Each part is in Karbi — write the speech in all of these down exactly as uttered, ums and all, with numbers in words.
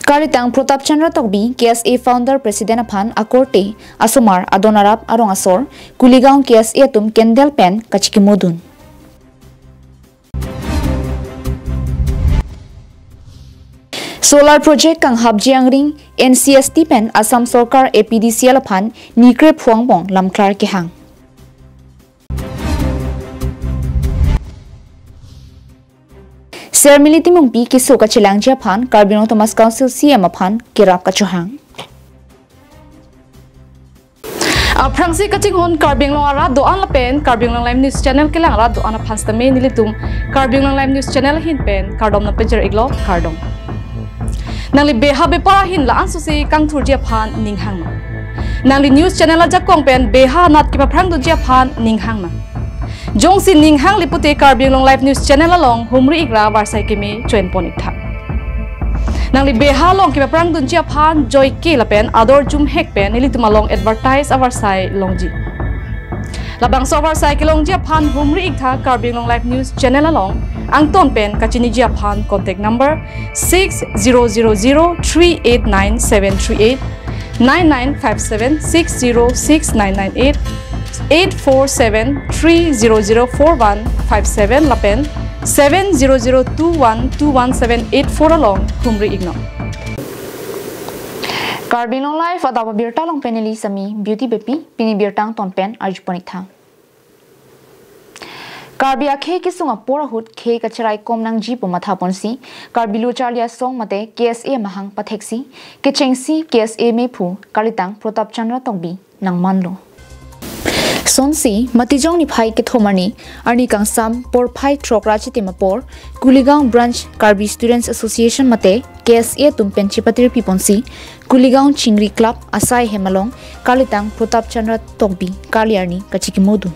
Kalitang Pratap Chandra Tokbi, K S A founder president aphan akorte asomar adon arap arong asor Kuligaon K S A atum candle pen kachikimodun. Solar project kanghapji angring N C S T pen Assam Sorkar A P D C L aphan ni krepho angbong lamklar kehang. Sermili Timungpi keso kachelangji aphan Karbi Anglong Autonomous Council C M aphan kerap kachohang. Aphrangsi kachinghon Karbi Anglong arat do-an lapen Karbi Anglong Live News Channel kelang arat do-an aphan sitame nelitum Karbi Anglong Live News Channel ahin pen kardom nangpajir-iklo, kardom. Nangli beha bepar ahin la-an sosi kangthurji aphan ning hangma? Nangli news channel ajakong pen beha anat kepaphrangdunji aphan ning hangma? Jongsi ning hangli pute Karbi Anglong Live News Channel along humri-ikra varsai keme choenpon-iktha. Nangli beha along kepaphrangdunji aphan joike lapen ador jumhek pen nelitum along advertise avarsai longji. Labangso avarsai kelongji aphan humri-iktha Karbi Anglong Live News Channel along. Angton pen kachiniji aphan contact number six zero zero zero three eight nine seven three eight, nine nine five seven six zero six nine nine eight, eight four seven three zero zero four one five seven lapen seven zero zero two one two one seven eight four along humri-iknon. Karbi Anglong Live adap abirta along pen neli Sami Beauty Beypi, pini birta angton pen arjupon-iktha. Karbi akhei kesung apor ahut khei kacherai kom nangji pu mathaponsi Karbi Lo Charli Asong mate K S A amahang patheksi kechengsi K S A mephu kalitang Pratap Chandra Tokbi nangmanlo. Sonsi Matijong niphai kethom arni, arni kangsam porphai throk ra chitim apor Kuligaon Branch Karbi Students Association mate K S A atum pen chepatir piponsi Kuligaon Chingri Club asai hem along kalitang Pratap Chandra Tokbi kali arni kachikimodun.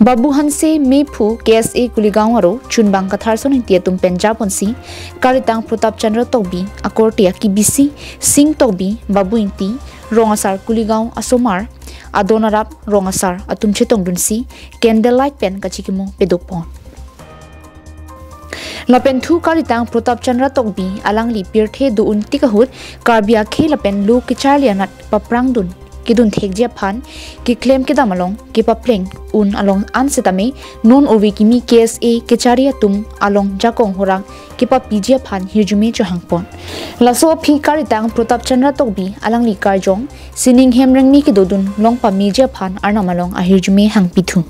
Babu Hanse mephu K S A Kuligaon aro chunbang Katharson Ingti atum pen japonsi kalitang Pratap Chandra Tokbi akorte akibisi Sing Tokbi, Babu Ingti, rong asar Kuligaon asomar adon arap rong asar atum chetongdunsi candle light pen kachikimo pedopon. Lapen thu kalitang Pratap Chandra Tokbi alangli pirthe do-un tik ahut Karbi akhei lapen lo kecharli anat paphrangdun kedun thekji aphan keklem kedam along kepapleng un along an setame non ove kimi K S A kechari atum along jakong horang kepapiji aphan hirjume chohangpon. Laso aphi kalitang Pratap Chandra Tokbi alangli karjong sining hem rengni kedodun long pameji aphan arnam along ahirjume hangpithu.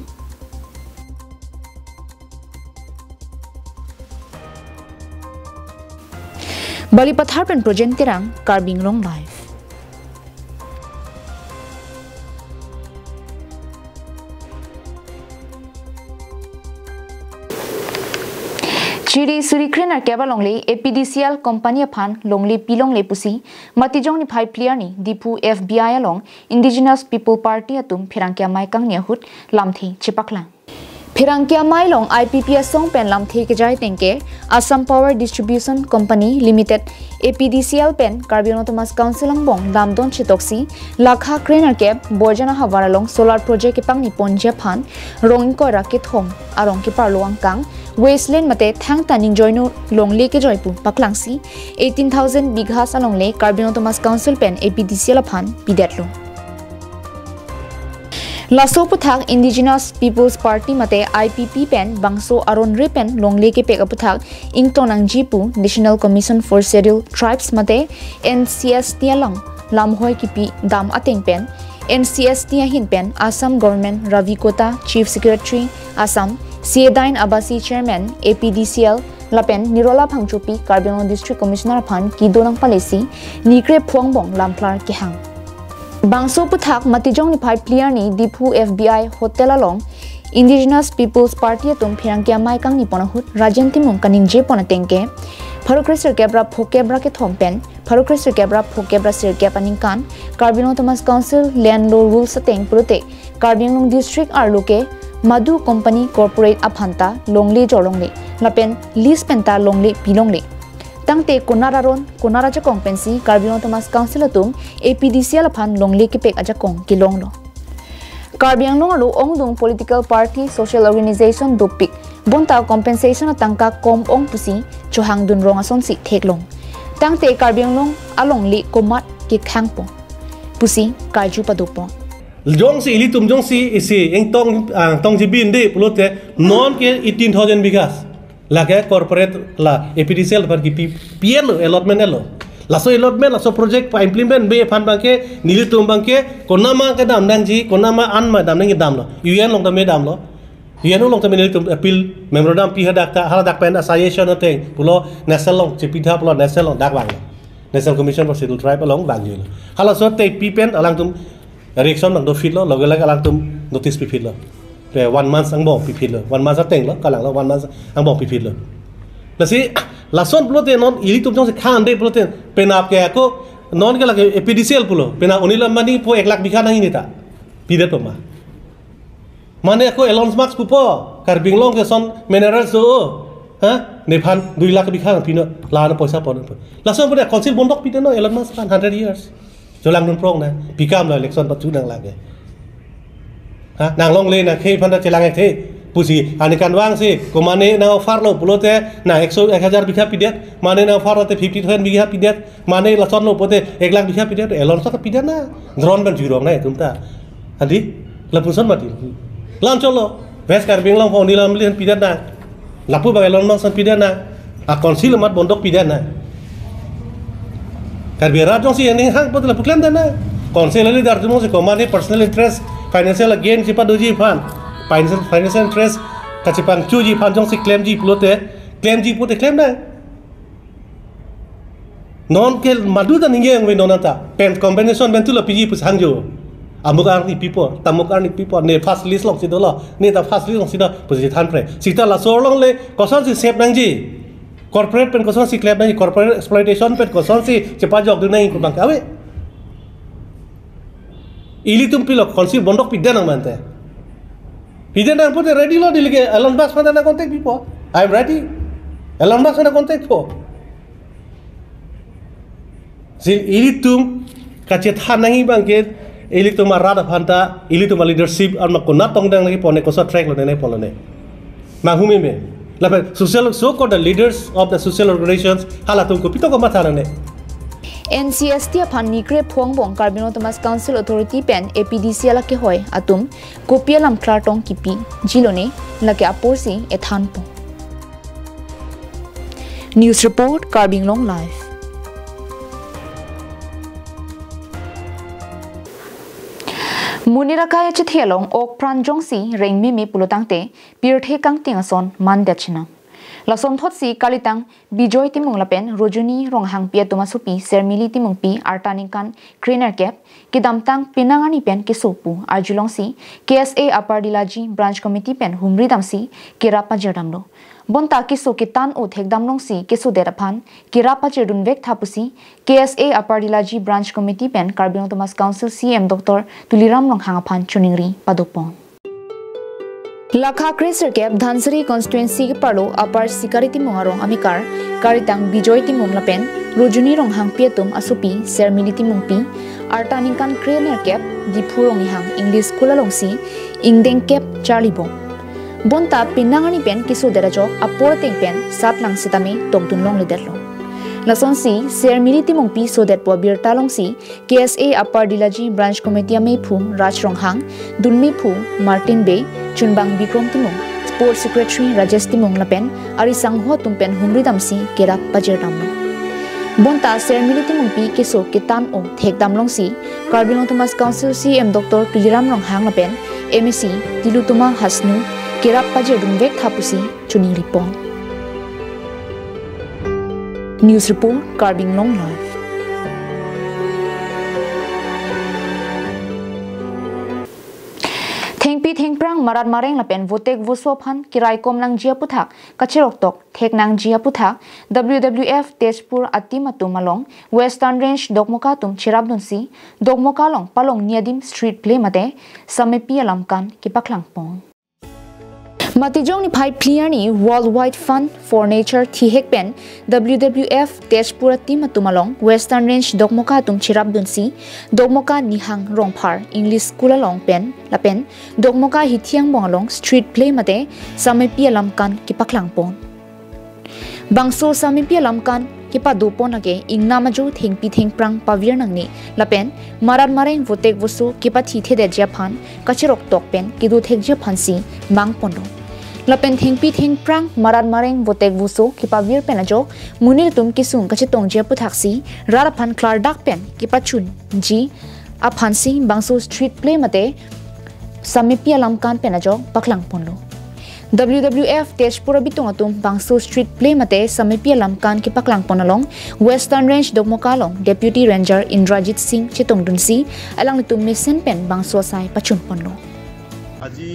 Balipathar pen Projen Terang, Karbi Anglong Live. Chiri suri krenerkep alongle A P D C L company aphan longle pilongle pusi Matijong niphai phli arni Diphu F B I along Indigenous People Party atum pherangke amei kangni ahut lamthe chepaklang. Pherangke amei along I P P asong pen lamthe kejai ateng ke Assam Power Distribution Company Limited, A P D C L pen Karbi Anglong Autonomous Council angbong damdon chetoksi lakha krenerkep Boijana havar along solar project kepangni ponji aphan rong ingkoi ra kethom arong keparlo angkang wasteland mate thangta ningjoino longle kejoi pu paklangsi eighteen thousand bighas alongle Karbi Anglong Autonomous Council pen A P D C L aphan pidetlo. Laso aputhak Indigenous Peoples Party mate I P P pen bangso aron re pen longle kepek aputhak ingtong nangji pu National Commission for Scheduled Tribes mate N C S T along lamhoi kipi dam ateng pen N C S T ahin pen Assam Government Ravi Kota, Chief Secretary Assam, Siedain Abasi Chairman A P D C L, lapen Nirola Phangchopi Karbi Anglong District Commissioner aphan kedo nangpalesi ni krepho angbong lamklar kehang. Bangso aputhak Matijong niphai phli arni Diphu F B I Hotel along Indigenous Peoples Party atum pherangke amei kangni pon ahut Rajen Timung kaningjepon ateng ke pharo kresirkep ra phokep ra kethom pen pharo kresirkep ra phokep ra sirkep aningkan Karbi Anglong Autonomous Council Land Law Rules ateng pulote Karbi Anglong District arlo ke madu company corporate aphanta longle jorlongle lapen lease penta longle pilongle. Tangte konar aron, konar ajakong pensi Karbi Anglong Autonomous Council atum A P D C L aphan longle kepek ajakong kelonglo. Karbi Anglong arlo ongdung political party, social organization dopik bonta compensation atangka kom ong pusi chohangdun rong asonsi theklong. Tangte Karbi Anglong alongle komat kekhangpo pusi karju padopon. Jongsi ilitum jongsi isi ingtong, ah, tong jibin de pulote non ke eighteen thousand bighas. Lake corporate la A P D C L aphan kipi, pi-enlo, allotment enlo. Laso allotment, laso project pa-implement be aphan abangke, nelitum abangke, konama kedam nangji, konama anma dam nangji damlo. U N along tame damlo. U N along tame nelitum appeal memorandum pi hadak ta, haladak pen a suggestion ateng, pulo national along, chepitha pulo national along, dak vanglo. National Commission for Scheduled Tribe along vangjilo. Halaso te pi pen alangtum reaction abang dopitlo, loge loge alangtum notice pipitlo. Te one month angbong pipitlo, one month atenglo, kalanglo, one month angbong pipitlo. Lasi, lason pulote non ilitum jongsi khang de pulote, penap ke ako, non ke lake A P D C L pulo, penap Anil Ambani po ek lakh bigha nangji neta. Pidetpo ma. Mane ako Elon Musk pupo, Karbi Anglong ke son minerals do, ha? Nephan dui lakh bigha pino, la-an poisa pon. Lason pulote council bondok pidetnon Elon Musk aphan hundred years. Chelangdun prong na, pi kam lo election pat chu nang lake. Ha, nang longle nang khei aphan ta chelang-ik the. Pusi, ani kanvang si, ko mane nang offer lo pulote, nang ekso, ek hajar bigha pidet, mane nang offer lote fifty thousand bigha pidet, mane lason lo pulote, ek lakh bigha pidet, Elon Musk pidet na, drone pen jurong na, itum ta. Adi, lapuson mati. Lan cholo, West Karbi Anglong pon Anil Ambani pidet na. Lapu bang Elon Musk pidet na. A council amat bondok pidet na. Karbi arat jongsi aning hang pulote lapu klem det na. Council leader atum si ko mane personal interest, financial gain chepadoji aphan. Financial, financial interest kachepangchuji aphan jongsi klemji pulote, klemji pulote klem na. Non ke madu ta ningje yang ve non anta. Pen compensation pen tu la piji pusi hangjo. Amuk arni pipo, tamuk arni pipo, ne first list along si dolo, ne ta first list along si do, pusi than pre. Sita laso along le, kosonsi save nangji. Corporate pen kosonsi klem nangji, corporate exploitation pen kosonsi chepajokdun nangji pu abang ke ave. Ilitum pilo council bondok pidet nang mante. Pidet nang pulote ready lo, neli ke Elon Musk aphan ta contact pipo. I am ready. Elon Musk aphan ta contact po. Si ilitum kachethan nangji abang ke, ilitum arat aphan ta, ilitum a leadership, anma konat tongdang nangji pone, koso track lo ne, ne polo ne. Manghumeme. Lapen social, so called the leaders of the social organizations, halatum kopi to komatha nang ne. N C S T aphan mikre phongbong Karbi Anglong Autonomous Council Authority pen A P D C L akehoi atum kopi alam klartong kipiji lo ne, lake apor si ethanpo. News report, Karbi Anglong Live. Monit akai achethe along ok pran jongsi rengmeme pulo tangte pirthe kangting ason mandet chenam. Lasonthotsi kalitang Bijoy Timung lapen Rojuni Ronghangpi atum asopi Sermili Timungpi arta ningkan krenerkep kedamtang penang arni pen keso pu arjulongsi K S A Upper Dilaji Branch Committee pen humri damsi kerap pajirdamlo. Bonta keso ketan-o thekdamlongsi kesodet aphan kerap pajirdunvek tha pusi K S A Upper Dilaji Branch Committee pen Karbi Anglong Autonomous Council C E M Doctor Tuliram Ronghang aphan choningri padopon. Lakha krenerkep Dhansiri constituency keparlo Upper Sikari Timung arong amekar kalitang Bijoy Timung lapen Rojuni Ronghangpi atum asopi Sermili Timungpi arta ningkan krenerkep Diphu Rongnihang English School alongsi ingdengkep charlibom. Bonta penang arni pen kesodet ajok apor ateng pen satlang sitame tokdunlongledetlo. Lasonsi Sermili Timungpi sodetpo abirta alongsi K S A Upper Dilaji Branch Committee ameiphu Raj Ronghang, dunmeiphu Martin Bey, chunbang Bikrom Timung, Sports Secretary Rajesh Timung lapen ari sangho atum pen humri damsi kerap pajirdamlo. Bonta Sermili Timungpi keso ketan-o thekdamlongsi Karbi Anglong Autonomous Council C E M Doctor Tuliram Ronghang lapen M A C Tilottama Hasnu kerap pajirdunvek tha pusi choningripon. News report, Karbi Anglong Live. Thengpi thengphrang marat mareng lapen votek voso aphan keraikom nangji aputhak kacheroktok thek nangji aputhak W W F Tezpur a-team atum along Western Range Dokmoka atum cherapdunsi Dokmoka along palongni adim street play mate samepi alam kan kepaklang pon. Matijong niphai phli arni Worldwide Fund for Nature thihek pen W W F Tezpur a-team atum along Western Range Dokmoka atum cherapdunsi Dokmoka Nihang Rongphar English School along pen lapen Dokmoka Hithi angbong along street play mate samepi alam kan kepaklang pon. Bangso samepi alam kan kepadopon lake ingnam ajo thengpi thengphrang pavir nangne lapen marat mareng votek voso kepathithedetji aphan kacheroktok pen kedothekji aphansi mangponlo. Lapen thengpi thengphrang marat mareng votek voso kepavir pen ajok monit atum kesung kachetongji aputhaksi rat aphan klardak pen kepachunji aphansi bangso street play mate samepi alamkan pen ajok paklangponlo. W W F Tezpur abitung atum bangso street play mate samepi alamkan kepaklangpon along Western Range Dokmoka along Deputy Ranger Indrajit Singh chetongdunsi alanglitum mesen pen bangso asai pachunponlo. আজি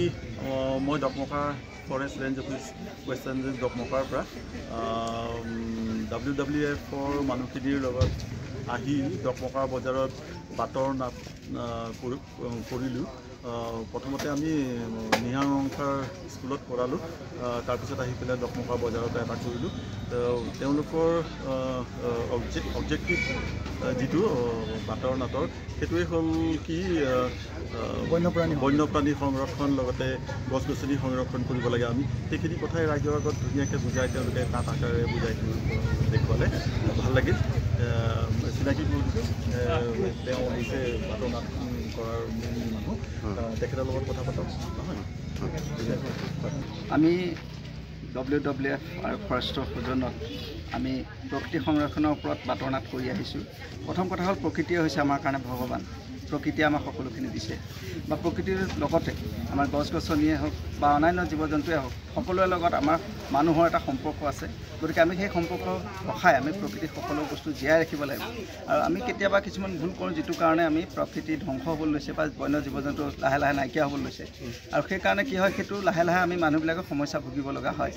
আহ, মই দকমকা forest range office, western range দকমকাৰ পৰা, আহ, উম, W W এফৰ মানুহখিনিৰ লগত আহি দকমকা বজাৰত বাটৰ নাট, আহ, কৰি-, আহ, কৰিলোঁ। আহ, প্ৰথমতে আমি, উম, নিহাং ৰংথাৰ স্কুলত কৰালোঁ। আহ, তাৰপিছত আহি পেলাই দকমকা বজাৰতে এটা কৰিলোঁ। তেওঁ-, তেওঁলোকৰ, আহ, আহ, অবজে-, অবজেক্টিভ, আহ, যিটো, আহ, বাটৰ নাটৰ, সেইটোৱে হ'ল কি, আহ, আহ, বন্যপ্ৰাণী বন্যপ্ৰাণী সংৰক্ষণ, লগতে গছ গছনি সংৰক্ষণ কৰিব লাগে আমি। সেইখিনি কথাই ৰাইজৰ আগত ধুনীয়াকৈ বুজাই, তেওঁলোকে নাট আকাৰে বুজাই কৰি দেখুৱালে। ভাল লাগিল। আহ, চিনাকি কৰি দিছোঁ। আহ, তেওঁ আহিছে বাটৰ নাট, উম, কৰাৰ মূল মানুহ। আহ, তেখেতৰ লগত কথা পাতক, নহয়? আমি ডব্লিউ ডব্লিউ এফ আৰু ফৰেষ্টৰ সৌজন্যত আমি প্ৰকৃতি সংৰক্ষণৰ ওপৰত বাটৰ নাট কৰি আহিছোঁ। প্ৰথম কথা হ'ল, প্ৰকৃতিয়ে হৈছে আমাৰ কাৰণে ভগৱান। প্ৰকৃতিয়ে আমাক সকলোখিনি দিছে, বা প্ৰকৃতিৰ লগতে আমাৰ গছ গছনিয়ে হওক বা অন্যান্য জীৱ জন্তুৱে হওক, সকলোৰে লগত আমাৰ মানুহৰ এটা সম্পৰ্ক আছে। গতিকে আমি সেই সম্পৰ্ক ৰখাই আমি প্ৰকৃতিত সকলো বস্তু জীয়াই ৰাখিব লাগিব। আৰু আমি কেতিয়াবা কিছুমান ভুল কৰোঁ, যিটো কাৰণে আমি প্ৰকৃতি ধ্বংস হ'বলৈ লৈছে বা বন্য জীৱ জন্তু লাহে লাহে নাইকিয়া হ'বলৈ লৈছে। আৰু সেইকাৰণে কি হয়, সেইটো লাহে লাহে আমি মানুহবিলাকে সমস্যা ভুগিব লগা হয়।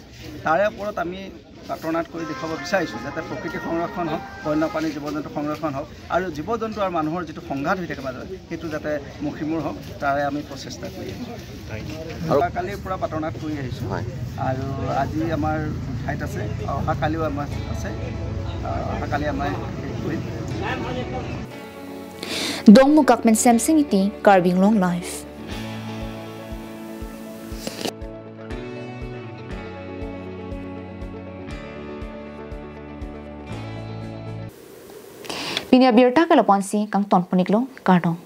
তাৰে ওপৰত আমি বাটৰ নাট কৰি দেখুৱাব বিচাৰিছোঁ, যাতে প্ৰকৃতি সংৰক্ষণ হওক, বন্যপ্ৰাণী জীৱ জন্তু সংৰক্ষণ হওক, আৰু জীৱ জন্তু আৰু মানুহৰ যিটো সংঘাত হৈ থাকে মাজে মাজে, সেইটো যাতে মষিমূৰ হওক, তাৰে আমি প্ৰচেষ্টা কৰি আছোঁ। অহাকালিৰ পৰা বাটৰ নাট কৰি আহিছোঁ। হয়। আৰু আজি আমাৰ ঠাইত আছে, অহাকালিও আমাৰ আছে। আহ, অহাকালি আমাৰ শেষ কৰিম। Dongmukak pen Semsing Ingti, Karbi Anglong Live. Pini abirta ke lapu-ansi kangtonpon-iklo, kardom.